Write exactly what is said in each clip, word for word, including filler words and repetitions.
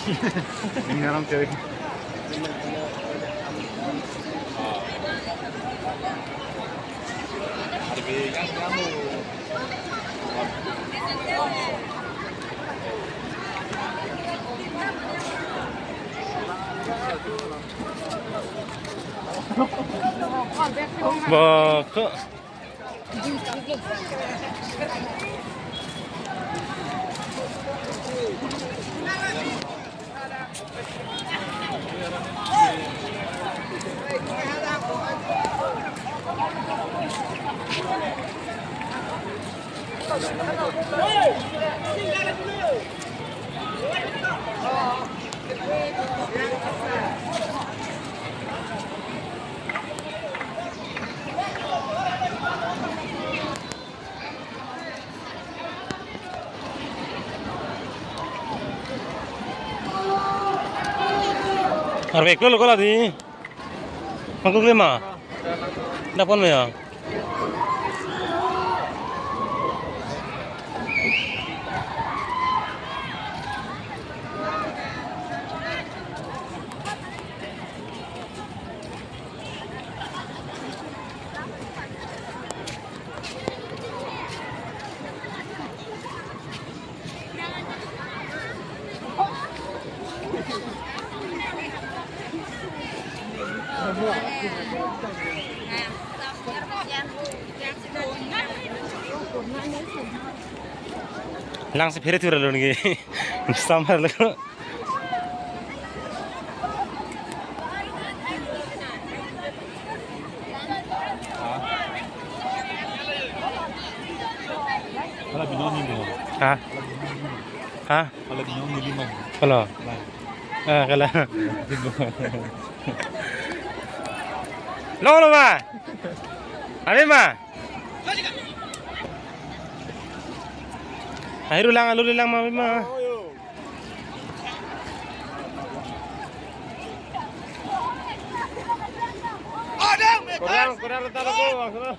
Ini orang cewek. Ba, ke Arve eklo lo kola di. Mangkuk lima. Dak pon me ya. Lang si phere thura lo niki. Samar lo. Hala binong ni mo. Ha? Ha? Hala binong ni lima. Hala. Nah. Ah, kala. Long lo ma. Ave ma. Ahiru lang, alu lang ma, ma. Kurang, kurang letak aku, maksudnya.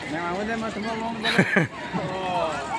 Yang awalnya mas semua ngomong tadi. Oh.